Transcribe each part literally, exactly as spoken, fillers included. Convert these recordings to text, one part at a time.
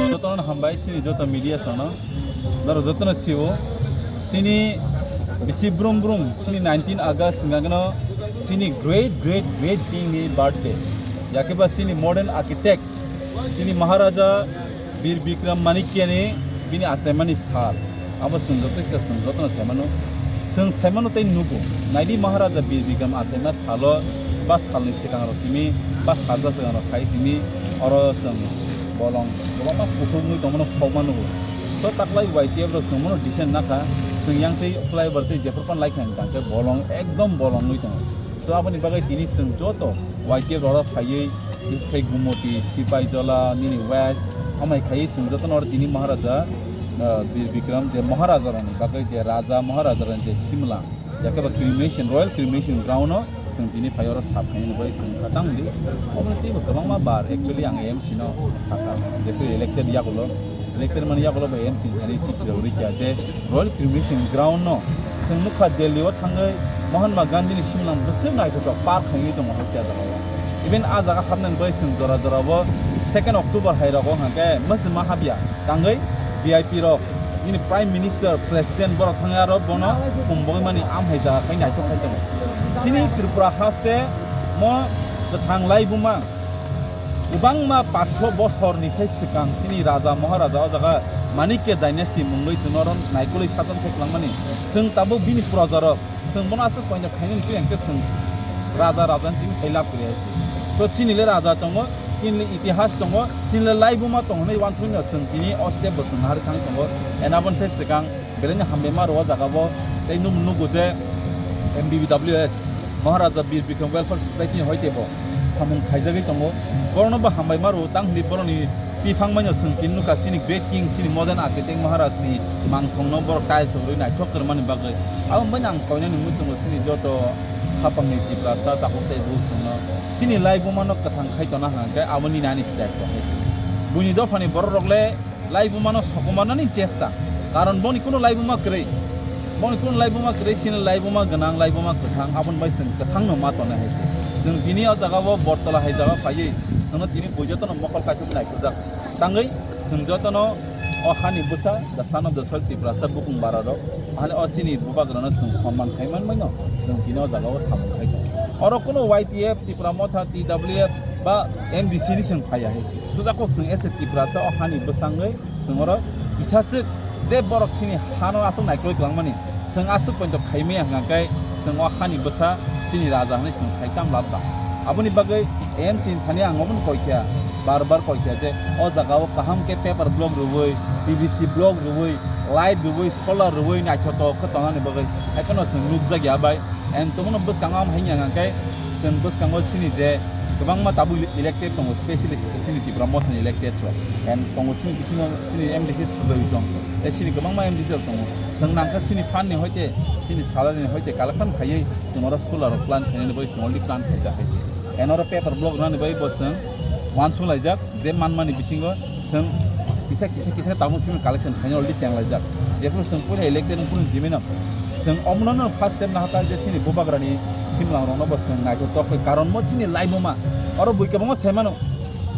Jotono hambai chini joto media sono. Norok jotono sio. Chini bisi brum brum, chini nineteen August hingkha keno chini great, great, great king ni birthday. Yakeba chini modern architect, chini Maharaja Bir Bikram Manikya ni bini achaimani sal. Abo chwng joto kisa chwng jotono saimano. Chwng saimano tei nugo. Naidi Maharaja Bir Bikram achaima salo ba salni swkang rok simi ba salsa swkang rok khai simi oro chwng bolong kwbangma kuthuk wngwi tongmano khokma nugo. So taklai Y T F rok chwng mono decent nakha. Chwng yang tei flyover tei jephru pan lai kha hwnkha hwnkhe bolong ekdom bolong wngwi tongo. So aboni bagwi tini chwng joto Y T F rok phaiwi Biskai Gumoti, Sipaijola, nini West, amai khai chwng jotono oro tini Maharaja, ah, Bir Bikram je Maharaja rokni bagwi je Raja Maharaja rokni je Simla, yakeba cremation, Royal Cremation Ground no chwng tini phai oro sap khainani bai chwng kha tang di. Obo teibo kwbangma bar actually ang A M C no sakha, jefre elected yagulo. Elected mani yagulo bai M C ni thani chikri rikya je Royal Cremation Ground no chwng nukha Delhi o thangwi Mahatma Gandhi ni simlang bwswk naithotok park khainwi tongo hai se a jaga o. Even a jaga hapnani bai chwng jora jora o second October hai rogo hwnkhe mwswma hapya tangwi V I P rok nini Prime Minister, President borok thangwi aro bono khum bogwi mani amhai jaga khai naithok khai tongo. Chini Tripura haste mo kwthang laibuma Kwbangma paanch sho bosorni sai swkang chini raja maharaja o jaga Manikya dynasty mungwi chwng oro naikolwi sajon khe kwlangmani. Chwng tabuk bini projarok, chwng bono aswk poino khainani twi hwnkhe chwng raja rajani twi sai lab kwrwi hai se. So chini le raja tongo, chini le itihas tongo, chini le laibuma tongo hwnwi uansukmano chwng tini o step bo chwng naharwi thang tongo. And aboni sai swkang Belai no hambai ma rwo o jaga bo tei nung nugo je M B B W S Maharaja Bir Bikram Welfare Society ni hoite bo samung khaijagwi tongo. Borokno bo hambai ma rwo tang hwnwi borokni tiphang maino chwng tini nukha chini great king chini modern architect Maharaj ni mangthong no borok tiles rwui naithok kwrwmani bagwi. Abo wngbaino ang koinani muchungo chini joto khapang ni Tiprasa takhuk tei bukhuk chwngno chini laibuma no kwthang khai tona hwnkhe abo nini ani se daitwa hai se. Buini dophani borok rok le Laibuma no sokomarnani chesta, karon boni kuno laibuma kwrwi, boni kuno laibuma kwrwi, chini laibuma gwnang, laibuma kwthang, aboni bai chwng kwthang no ma tonwi hai se. Chwng tini o jaga o Bortola hai jaga phaiwi chwngno tini bui jotono mokol kaisa naikujak tangwi chwng jotono o hani bwsa, the son of the soil, Tiprasa bukung bara rok, hani o chini bubagrano chwng sonman khai manmai no chwng tini o jaga o samung khai tongo. Oro kuno Y T F, Tipra Motha, T W F ba M D C ni chwng phaiya hai se. Sujakok chwng S A Tiprasa o hani bwsangwi chwng oro kisaswk je borok chini hano aswk naikolwi kwlangmani, chwng aswk poito khaimaya hwnkha khe chwng o hani bwsa chini raja hwnwi chwng sai tam labjak. Aboni bagwi A M C ni thani ang obono koikha, bar bar koikha je o jaga o kaham khe paper block rwui, P V C block rwui, light rwui, solar rwui naithotok khe tongnani bagwi. Haikheno chwng nukjakya bai. And tongmano bwskango ang hai hwnka khe chwng bwskango chini je kwbangma tabuk elected tongo, specially chini Tipra Mothani elected rok. And tongo chini bisingo chini M D C Sujoy Chong, tei chini kwbangma M D C rok tongo. Chwng nangkha chini fund ni hoite, chini salary ni hoite collection khaiwi chwng oro solar rok plant khainani bagwi chwng already plant khaijak hai se. And oro paper block rwnani bagwi bo chwng uansuk laijak. Je manmani bisingo chwng kisa kisa kisa tabuk simi collection khaina already chenglaijak. Jephuru chwng puila elected wng phuru jimino chwng omono no first step nahakha je chini bubagrani simlang rokno bo chwng naithotok khe, karon mo chini laibuma oro bui kwbangma sai mano,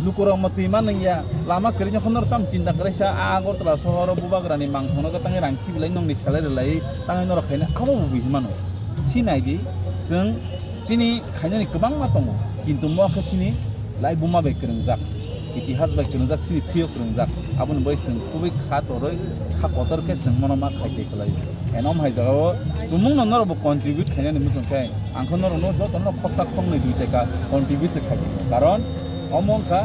lukurok mo twi ma nungya, lama kwrwini hwnwi tam chinta kwrwisa a Agartala sohoro bubagrani mangthokno tangwi rang khibilai nokni salai rwlai tangwi norok khaina abo bo bui hinmano. Si naidi chwng chini khainani kwbangma tongo, kintu mo khe chini laibuma bai kwrwngjak. Itihas bai kwrwngjak, chini thwio kwrwngjak. Aboni bai chwng kubui kha torwi, kha kotor khe chwng mono ma khai tei kwlai. Eno hai jagao tumungno norokbo contribute khainani muchung khe, ang khe norokno jotono khoksa khoknwi dui taka contribute se khai tei. Karon omo wngkha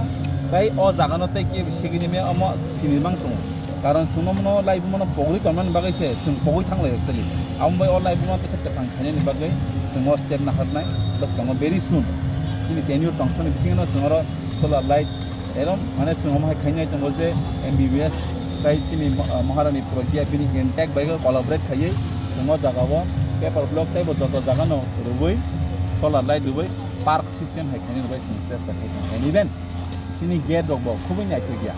tei o jagano tei kebo segini me omo sinimang tongo. Karon chwngno mono laibumano pogwi tongmani bagwi se chwng pogwi thanglai actually. Amo bai o laibuma kisa kwthang khainani bagwi chwng o step naharnai bwskango very soon. Chini tenure tongsani bisingo chwng oro solar light, erom mane chwng omo hai khainai tongo je M B B S tai chini ma-, Maharani Pragya bini intact bai collaborate khaiwi chwng o jagao paper block teibo joto jagano rwui solar light rwui park system hai khainani bagwi chwng chesta khai tong kha. Even chini gate rok bo khubui naithok ya.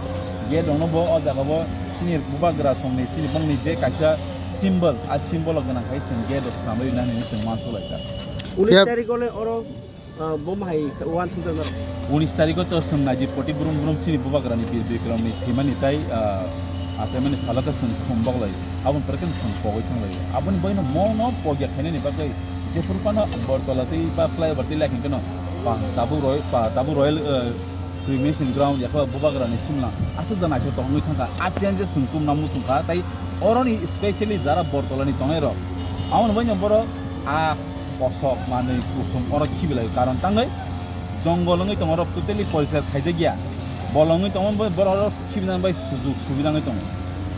Gate rok no bo o jaga bo chini bubagra song ni chini bongni je kaisa symbol, a symbol o gwnang khai chwng gate rok swnamwi nani hinwi chwng uansuk laijak. Unis Yep. Tarik o le oro, ah, bom hai uansuk jak naro. Unis tarik o to chwng naidi poti brum brum chini bubagra ni bir bikram ni thwimani tai, ah, achaimani salo khe chwng thum boklai. Aboni pore khe chwng pogwi thang lai. Aboni boino mono pogya khainani bagwi jephuru phano Bortola tei ba flyover tei lai khe no pa tabuk roi, pa tabuk royal, ah, cremation ground yakha bubagra ni simla aswk da naithok tongwi thangkha. A changes chwng tumna muchungkha tai oroni specially jara Bortola ni tongnai rok. Aboni bai no borok a kosok manwi kusum oro khibilai karon tangwi jongol wngwi tongo, oro totally poriskar khaijak ya. Bolong wngwi tongo, borok oro khibinani bai sujuk subidangwi tongo.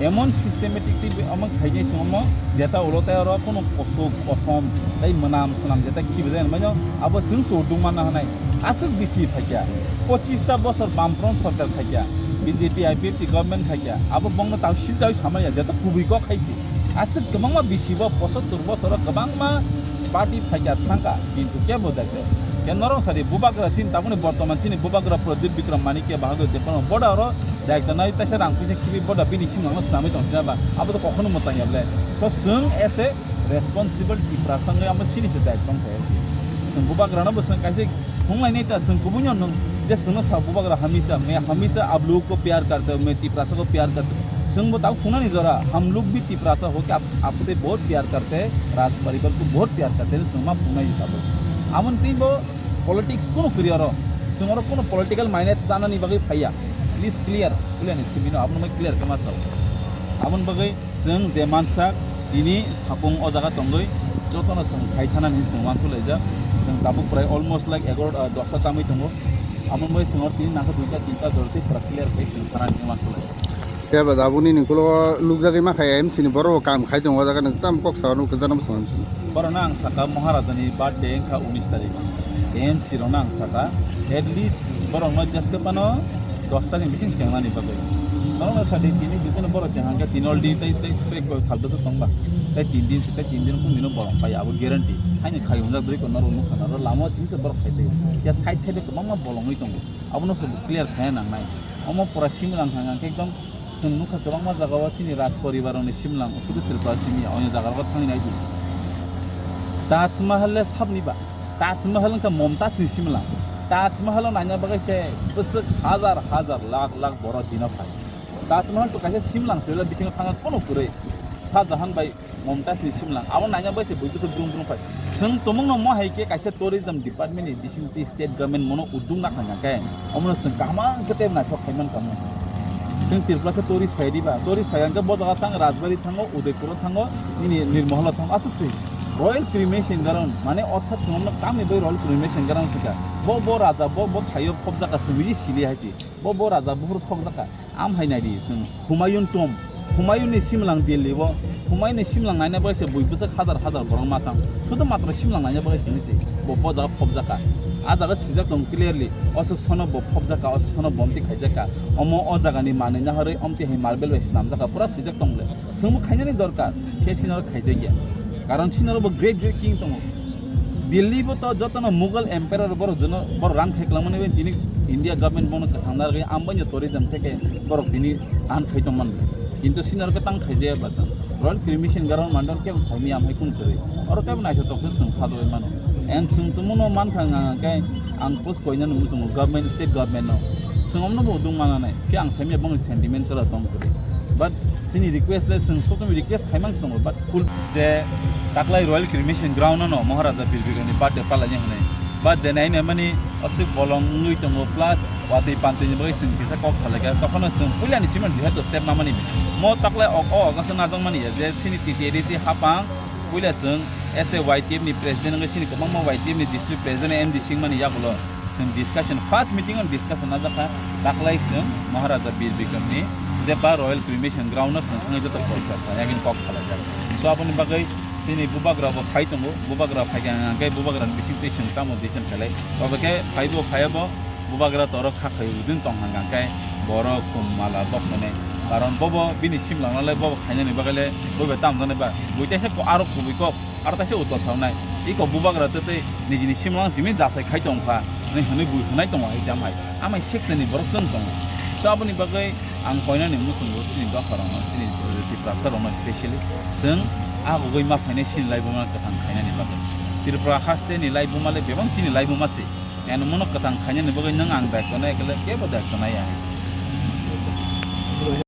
Emon systematic tei omo khaijak se omo jeta ulo tei oro kono kosok kosom tei mwnam swnam jeta khibijak hinmano abo chwng se urdung manna hwnai. Aswk bisi phaikya, pochista bosor Bamfront sorkar phaikya, B J P I P F T government phaikya, abo bongno tang silchawi samaya jeta kubui kok hai se. Aswk kwbangma bisi bo posottur bosoro kwbangma party phaikya thangkha, kintu kebo dakhe. Khe norok sadi bubagra chini tabukni bortoman chini bubagra Pradyut Bikram Manikya bahagwi tei kono boda oro daikta nai taisa rang puisa khibi boda bini simangno swnamwi tong sina ba abo to kokhono mwchang ya ble. So chwng as a responsible Tiprasa wngwi amo chini se daikta tong khe chwng bubagrano bo chwng kaisa phunglainai ta chwng kubuino nwng je chwngno sa bubagra hamisa, "Main hamisa aap log ko pyar karta hu, main Tiprasa ko pyar karta hu." Chwngbo tabuk phungnani jora, "Hum log bhi Tiprasa ho ke aap, aapse bahut pyar karte hain, Raj parivar ko bahut pyar karte hain," chwng ma phungnai tabuk. Amoni tei bo politics kunu kwrwi oro. Chwng oro kunu political minus danani bagwi phaiya. Please clear, clear ni simi no, abono clear khe ma sao. Aboni bagwi chwng je mansa tini sapung o jaga tongwi jotono chwng khai thana hinwi chwng uansuk laijak. Chwng tabuk prai almost like egaro, ah, dosta tamwi tongo. Aboni bagwi chwng oro tini nangkhe duita tinta jora tei pura clear khai chwng thana hinwi uansuk laijak. Khe ba da boni ni ulo nukjagwi ma kha M C ni borok bo kam khai tongo, o jaga nang tam kok sa nukjagwi ma song. Borok no ang saka Maharaja ni birthday wngkha unis tarik. M C rok no ang saka at least borok no jeske phano dos tarik ni bising chengnani bagwi. Norok no sadi tini jikunu borok cheng hangkhe tini already tei, tei, tei sal bwswk tongba. Tei tin din se, tei tin din kung dino borok pai abo guarantee. Haini khai hunjak dui ko norok nukha norok lama simi se borok khai tei. Ya side side o kwbangma bolongwi tongo. Abono se clear khai nangnai. Omo pura simi lang thang hangkhe ekdom Chwng nukha kwbangma jagao chini Raj poribar rokni simlang, sudu Tripura simi ya, onya jagarok thangwi nai di. Taj Mahal le sabni ba? Taj Mahal wngkha Momtaj ni simlang. Taj Mahal o naina bagwi se bwswk hajar hajar lakh lakh borok dino phai. Taj Mahal to kaisa simlang se, bisingo thangna kono kwrwi. Shah Jahan bai Momtaj ni simlang. Abo naina bai se bui bwswk brum brum phai. Chwng tumung no mo hai khe kaisa tourism department ni bising twi state government mono uduk na kha khe. Omo no chwng kaham khe tei naithok khai man kamo. Chwng Tripura khe tourist phai di ba. Tourist phai hwnkhe bo jaga thang Rajbari thango, Udaipur o thango, nini Nirmahal o thango. Aswk se Royal Cremation Ground mane orthat chwng no tamni bai Royal Cremation Ground se kha. Bo, bo raja, bo, bo thaio phobjak kha chwng bisi sili hai se. Bo, bo raja buhur sokjak kha. Am hai nai di chwng Humayun tomb, Humayun ni simlang Delhi o, Humayun ni simlang naina bagwi se bui bwswk hajar hajar borok ma tang, sudu matro simlang naina bagwi simi se bo, bo jaga phobjak kha. A jaga swijak tong clearly, oswk sono bo phobjak kha, oswk sono bomti khaijak kha, omo o jaga ni manwi nahorwi omti hai marble bai swnamjak kha, pura swijak tong le. Chwng bo khainani dorkar, khe sinaro khaijak ya. Karon sinaro bo great great king tongo. Delhi bo to jotono Mughal Emperor borok jono borok run khai kwlangmani bai tini India government bono kwthang narwgwi ambai no tourism theke borok tini run khai tongmani. Kintu sinaro khe tang khaijaya bwsa. Royal Cremation Ground mandal kebo phaimaya amhai kung kwrwi. Oro tebo naithotok khe chwng sajagwi mano. Ang chwng tumuno mankha ang khe ang post koinani muchungo government, state government no. Chwng omno bo udung mananai. Khe ang saimaya bongni sentiment kwrwi tong kwrwi. But chini request le chwng sotoni request khaimang se tongo, but full je taklai Royal Cremation Ground no Maharaja Bir Bikromni birthday palaini hwnwi. But je nai nai mani aswk bolong wngwi tongo, plus Watwi pantwi ni bagwi chwng kisa kok salaikha, tokhono chwng puilani chimani jehetu step namani. Mo taklai o, o, o, gasa najak mani ya, je chini T T A D C hapang, puila chwng S A Y T F ni president wngwi chini kwbangma Y T F ni district president M D C wngmani yagulo chwng discussion, first meeting on discussion najakha, taklai chwng Maharaja Bir Bikram ni je ba Royal Cremation Ground no chwng wngwi joto porsa kha, yagin kok salaijak. So aboni bagwi chini bubagra bo phai tongo, bubagra phaikha hwnkhe bubagra ni bising twi chwng tamo decision khailai, tobe khe phaibo phaiya bo, bubagra toro kha khai udin tong hang khe borok kum mala bok khainai. Karon bobo bini simlangno le bobo khainani bagwi le bobo tam jani ba. Bui taisa ko aro kubui kok, aro taisa utor sawnai. Iko bubagra tei tei nijini simlang simi jasai khai tong kha. Ni hwnwi bui hwnai tongo hai se amhai. Amhai section ni borok chwng tongo. Taboni bagwi ang koinani muchungo chini dopha rokno, chini Tiprasa rokno specially chwng agugwi ma phainai chini laibuma kwthang khainani bagwi. Tripura haste ni laibuma le bebak chini laibuma se. Eno mono kwthang khainani bagwi nwng ang daitw nai khe le kebo daitw nai ya.